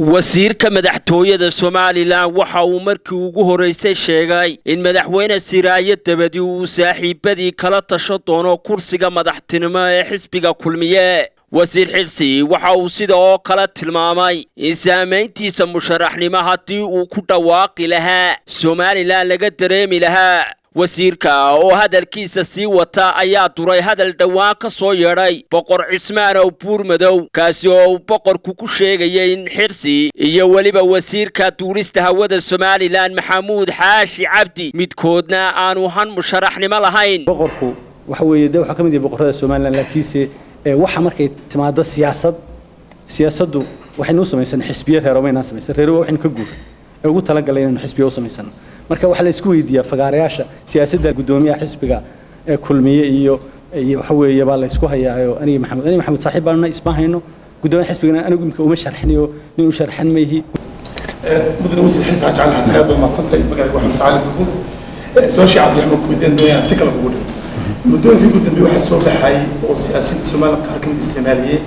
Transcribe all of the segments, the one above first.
Wasiirka madaxtooyada Somaliland waxa uu markii ugu horeysay sheegay in Madaxweyne Siiraayo dabadi uu saaxiibadii kala tasho doono kursiga madaxtinimo ee xisbiga Kulmiye. Wasiir Xirsi waxa uu sida oo kale tilmaamay in saamayntiisa musharaxnimo haddii uu ku dhawaaqi lahaa Somaliland laga dareemi lahaa. Wasiirka oo hadalkiisa sii wata ayaa duray hadal dhowaan ka soo yeedhay Boqor Cismaan ow Buurmadow, kaasi oo uu boqorku ku sheegayay in Xirsi iyo weliba wasiirka duulista hawada Somaliland Maxamuud Xaashi Cabdi midkoodna aanu han musharaxnimo lahayn. Boqorku waxa weeye de waxaa ka mid yahay boqorrada Somaliland, laakiinse waxa markay timaado siyaasad, siyaasaddu waxaynu u samaysan xisbiyo, reero maynaan samaysan. Reero waxaynu ka guur ee ugu talagalay inaynu xisbiyo u samaysano. Marka waxaa la isku weydiiyaa fagaarayaasha siyaasadda guddoomiyaha xisbiga ee Kulmiye iyo waxa weeye baa la isku hayaayo. Aniga Maxamuud saaxiib baanu isma hayno. Guddoomiyaha xisbigana anigu imika uma sharxinayo, nin u sharxan mayhi. Mudane wasiir Xirsi Xaaji Cali Xasan, aad baad mahadsantahay. Magacaygu waa Xamse Cali Bulbul. Su-aashii Cabdiraxmaan kuweydiin doonayaan si kale kugu dhigo. Muddooyinkii ugu dambeeyey waxaa soo baxay oo siyaasiyiinta Somaliland qaar ka mid isticmaaliyeen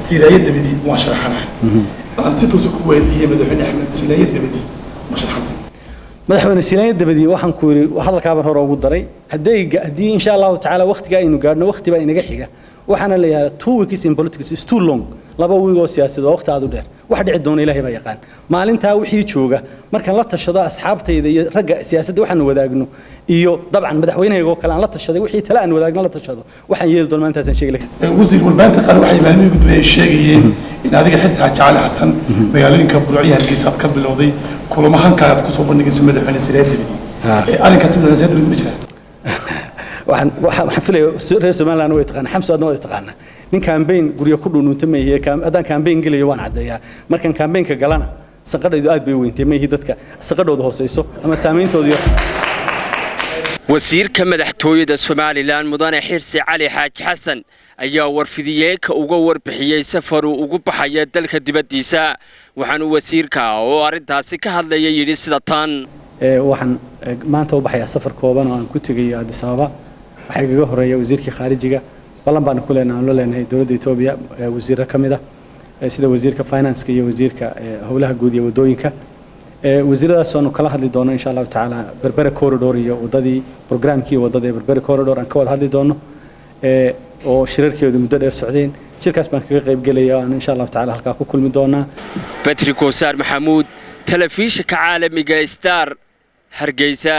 "Siiraayo dabadii waan sharaxanahay". Aan si toosa ku weydiiyey, Madaxweyne Axmed Siilaayo dabadii ma sharaxantay? Madaxweyne Siilaayo dabadii waxaan ku yidhi, hadalkaaban hore ugu daray, haddii insha Allahu tacaala waqtigaa aynu gaadhno, waqti baa inaga xiga. Waxaana la yidhahdaa 2 weeks in politics is too long. 2 wiig oo siyaasadeed waa waqti aad u dheer. Wax dhici doona Ilaahay baa yaqaan. Maalintaa wixii jooga markaan la tashado asxaabtayda iyo ragga siyaasadda waxaanu wadaagno, iyo dabcan madaxweynahayga oo kale aan la tashaday, wixii tale aan wadaagno la tashado, waxaan yeeli doona maalintaasaan sheegi. Wasiir, warbaahinta qaar waxay maalmihii ugu dambeeyey sheegayeen in adiga Xirsi Xaaji Cali Xasan magaalooyinka Burciyo Hargeysa aad ka bilowday kulamo hankaaga aad kusoo bandhigayso madaxweyne Siiraayo dabadii. Arrinkaasi madaxweyne Siiraayo dabadii ma jiraa? Waxaan filaya reer Somaliland way taqaanaa, Xamso adna way taqaanaa. Nin campaign guryo ku dhunuunta ma ihi. Haddaan campaign gelayo waan caddeeyaa. Markaan campaignka galana sanqadhaydu aad bay weyntay. Ma ihi dadka sanqadhooda hooseyso ama saameyntoodu yarta. Wasiirka madaxtooyada Somaliland Mudane Xirsi Cali Xaaji Xasan ayaa warfidiyeenka uga warbixiyey safaruu ugu baxaya dalka dibaddiisa. Waxaanu wasiirka oo arrintaasi ka hadlaya yidhi sida tan. Waxaan maanta u baxayaa safar kooban oo aan ku tegayo Addis Ababa. Waxaa igaga horeeya wasiirkii khaarijiga. Ballan baanu ku leenahay, aan la leenahay dowladda Etoobiya wasiirro ka mid ah, sida wasiirka finance iyo wasiirka howlaha guud iyo waddooyinka. Wasiiradaas aanu kala hadli doono insha Allahu tacaala Berbera Corridor iyo waddadii, programkii waddada ee Berbera Corridor aan ka wada hadli doono, oo shirarkeedu muddo dheer socdeen. Shirkaas baan kaga qayb gelaya, aan insha Allahu tacaala halkaa ku kulmi doonaa. Batri Kosaar Maxamuud, telefishinka caalamiga Star, Hargeysa.